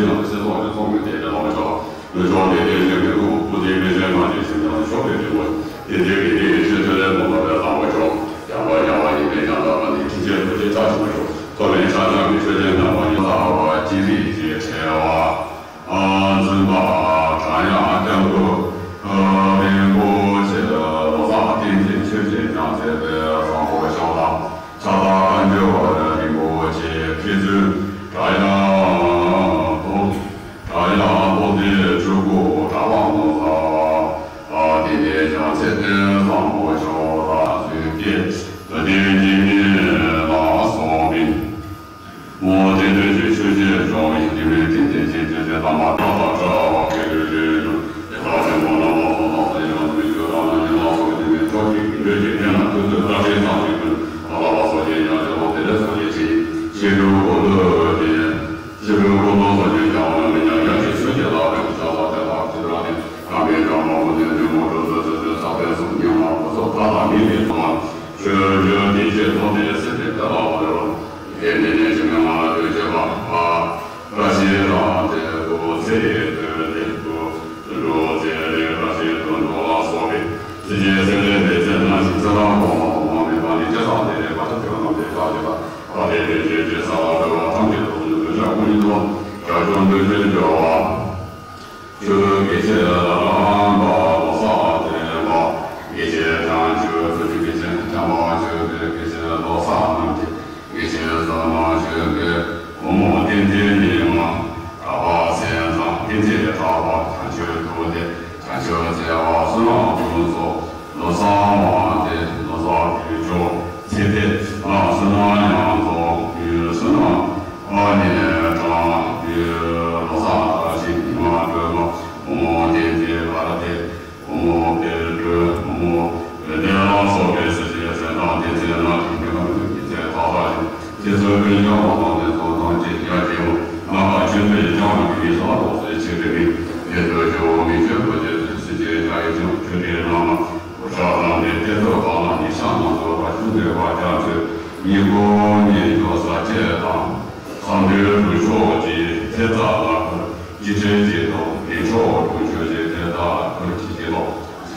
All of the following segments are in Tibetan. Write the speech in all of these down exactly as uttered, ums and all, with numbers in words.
ལས་བྱང་ཆུབ་སེམས་བསྐྱེད་ཀྱི་ཚོགས་ཀྱི་རྟེན་ལ་ལོངས་སྤྱོད་པ། ལུས་སྦྱོང་ལྡན་ཏེ་སེམས་ཀྱི་སྐུ། སྐུ་ཚེའི་སྨིན་བྱེད་ལྔ་བརྒྱའི་ཕྱིར་ཉམས་སུ་ཞུགས་པའི་འབྲས་བུ། དེ་འདྲའི་དགེ་འདུན་ཡེ་ཤེས་མཐུ་ལས་བསླངས་པ་བས་བཟང་པོར་གྱུར། ཡང་དག་ཡལ་བ་ཡིན་པས་ཀྱང་། ལྷག་པར་ནི་ཕྲིན་ཆེན་རྡོ་རྗེ་ལྟར་བྱུང་བར་ཤོག །ཐོབ་པའི་ཕྱག་རྒྱ་གི་ཆོས་ཅན་རྣམ་པ་ཡི། ལྟ་བ་ཅི་རིགས་ཀྱི་ཕྲེང་བ་འཛིན་པ། བྲན་གཡང་སྐྱབས་མགོན་རིན་པོ་ཆེ། ལོ་ཙཱ་བསྟན་འཛིན་ཆོས་རྗེས་ཀྱང་མཛད་པས་བཟང་པོར་ཤོག་དང་། ཕྱག་བདག་བཀའ་འགྱུར་བ་རིན་པོ་ཆེ། མཁས་བཙུན་དྲ་ཡང་པོ། དྲ་ཡང་པོ་ཏི་ཆོས་སྐུ་གྲགས་པ་ངོ་མཚར་བ། དེ་ནས་ཀྱང་ཚེ་བརྟན་བཟང་པོ་ཤོག་དང་གསོལ་ཏེ། བདེན་བཞི་ཉིད་ལ་སོགས་པའི། མོ་དེ་དོན་གྱི་ཆོས་ཀྱི་སྦྱོར་བའི་དེ་བས་དེ་དེ་དེ་དེ་དེ་དམ་པ་དག་དང་བྲལ་བ་གི་ལུས་ལུས་ལུས། དེ་དག་ཆེན་པོ་རྣམ་པ་སྣ་ཚོགས་ཡང་དུ་མི་འགྱུར་རང་ལ་ཉེ་བར་སོགས་དེ་མིན་ཐོག་གི་གི་ལུས་ཀྱི་རྒྱན་ལ་ཐུགས་སུ་བཀྲ་ཤིས་སངས་རྒྱས་ཀུན། ཨ་ལ་བ་སོགས་ཀྱི་ཡང་ཞེས་ལོ་དེ་ལས་སོགས་ཀྱི་ཆེ་ཆེ་ལུགས་གོ་ལུགས་ཏེ། ཆོས་དགེ་བཤེས་ལྷ་རམས་པ་ལོ་གསར་བསྟན་པ། དགེ་བཤེས་བྱང་ཆུབ་སེམས་དཔའི་དགེ་བཤེས་བྱམས་པ་ཆོས་སྐྱོང་དགེ་བཤེས་ལོ་གསར་རྣམས་ཀྱི་དགེ་བཤེས་སོ་མ་ཆོས་དགེ་བུ་མོ་བསྟན་འཛིན་ཉི་མ། གྲགས་པ་སེང་བཟང་བསྟན་འཛིན་གྲགས་པ་བྱང་ཆུབ་ཐུབ་བསྟན་བྱང་ཆུབ་བརྩེ་བ་བསོད་ནམས་ཕུན་ཚོགས་ལོ་གསར་དབང་ལྡན་ལོ་གསར་དུས་མཆོག་ཚེ་འདས་ལ་བསོད་ནམས་མྱང་ཚོགས་ཕུན་བསོད་ནམས། ཨ་ནི་གྲངས་ཡོད་ལོ་གསར་ལྟར་ཞིག་ཉི་མ་སྒྲོལ་མ་བུ་མོ་བསྟན་འཛིན་དཀར་ལྡེ་བུ་མོ་དཔལ་སྒྲོན་བུ་མོ་འོད་ལྡན་ལ་སོགས་པའི་སྲས་ཀྱི་སེམས་དང་བསྟན་འཛིན་རྣམས་ཀྱི་མྱུ་གུ་ཉིན་མཚན་མཐའ་དག་ཅིང་ཚེ་བསོད་ཕུན་ཚོགས་ལ་སོགས་ནས་སོ་ཐམས་ཅད་ཡ་གྱལ་བོ་ནམ་མཁའ་ཆོས་འཕེལ་གྱི་ལྕགས་ཀྱི་ཡིད་ས་རྟོགས་སའི་ཆེ་བའི་མིང་དེ་ཚོ་ཇོ་བོ་མི་བསྐྱོད་རྡོ་རྗེ་སེམས་ཅན་བརྒྱ་ཡི་ཆོས་ཆོས་འཕེལ་རྣམས་ལ། ཕྱག་བརྩམས་ཏེ་གཏེར་མཛོད་ཁང་ལ་ཉིན་ཞག་ནང་དུ་བ་ཆུ་འདོད་པ་རྒྱ་མཚོའི་ཉིན་གུང་ཉིན་འགྲོ་ས་བཅས་དང་། གསང་འདུས་གྲུབ་མཆོག་གི་ཐེབས་རྩ་ལ་ཕུལ་ཅི་འཕྲལ་གྱི་ཐོག་ལས་མཆོག་གྲུབ་མཆོག་གི་ཐེབས་རྩ་ལ་ཕུལ་ཅི་ཅི་ཐོག་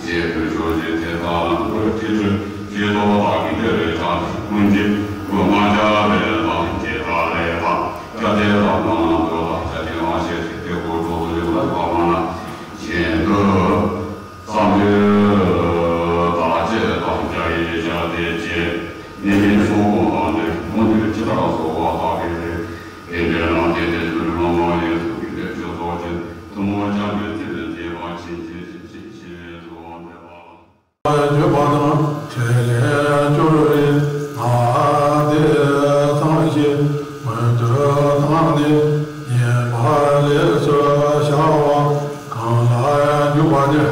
ཅི་འཕྲལ་གྲུབ་མཆོག་གི་ཐེབས་རྩ་ལ་ཕུལ་ཅི་འཕྲལ་གྱི་ཐོག་དག་གི་ཐེབས་རེ་ཆགས་ཀུན་གྱི་སྐུ་མ་བྱ་བའི་དང་བྱེ་བྲག་ལས་དང་བྱ་དེ་དང་ནང་དུ་དང་བྱ་དེ་མ་ཤེས་ཤིག་སྟེ་གོ་གྲོགས་སུ་ཡོད་པ་མ་ན་གཞན་དུ། བསམ་དོན་དག་བཅས་དང་བཅའ་ཡིག་བཞག་སྟེ་བཅས་ནི་མིན་སོགས་གོང་དང་འདྲེས་མུ་མཐུད་ཇི་ལྟར་གསོལ་བ་བཏབ་པའི་རིགས་དེ་འདྲའི་ནང་དེ་དེ་ཚུལ་ལོ་མ་ཡིན་ཐུགས་ཀྱི་ལས་ཆོས་ཚོགས་ཆེན་ཐུན་མོང་བྱམས་པའི་ཚིག་ལས་འདས་པ་ཕྱིན་ཆད་ཕྱིན་ཆད་ཕྱིན་ཆད་སུ་འོང་འདས་པ་ལ། བརྗོད་པ་དང་འཕྲིན་ལས་སྦྱོར་བའི་ངག་དེ་ཚང་ཞིང་མུ་མཐུད་བཏང་ནས་ཉན་པ་ལས་སུ་བྱ་བ་གང་ལ་འཇུག་པ་ནི།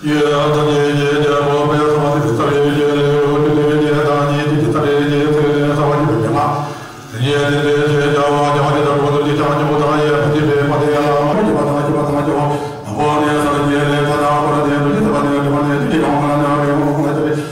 ཡུལ་ཐམས་ཅད་ཀྱི་རྒྱལ་པོ་དཔལ་བཟང་པོ་དེ་ཚར་ཡོད་ཀྱི་ལེའུ་བཅུ་དྲུག་གི་བརྡ་གཉིས་ཀྱི་ཚར་ཡོད་ཀྱི་ཚིག་ནི་རྩ་བ་ཉིད་དུ་སྦྱངས་ལ། དེ་ཉིད་དེ་ལྟའི་ཆོས་བྱ་བ་ཀྱང་དེ་ལྟར་གོང་དུ་ཅི་བྱ་ཉིད་པོ་དང་ཡེ་ཕན་ཆད་པའི་མ་དེ་ཡན་ལག་མ་བྱེད་པ་དང་བྱེད་པ་དང་བྱ་བ་མ་བོ་ནས་སར་ཉེ་ལས་ཐ་ན་པར་དེ་དུ་ཇི་ལྟ་བ་ནས་དུ་ཇི་གང་གང་ན་ཡང་ཡང་གང་གང་ན་ཅི་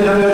བྱེད།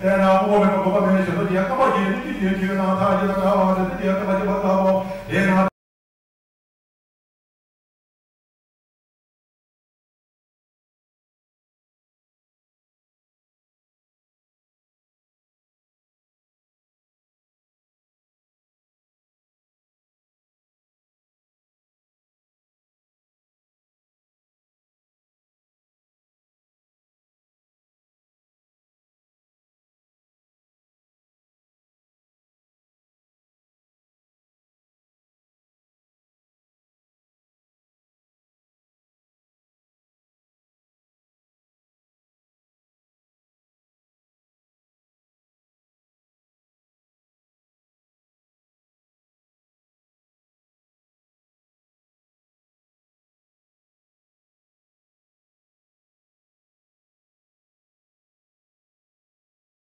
དེ་ན་ཨོ་མེ་པ་གོ་པ་མེ་ཞེས་སོགས་ཀྱི་ཀ་མ་གི་ནི་ཀྱི་ཀྱི་ཀྱི་ཀྱི་ནང་ཐག་ཀྱི་ལ་ཀ་བ་ཏི་ཏི་ཀྱི་ཀྱི་ཀྱི་ལ་ཀ་བ་ཏི་པ་ལ་བོ། དེ་ན་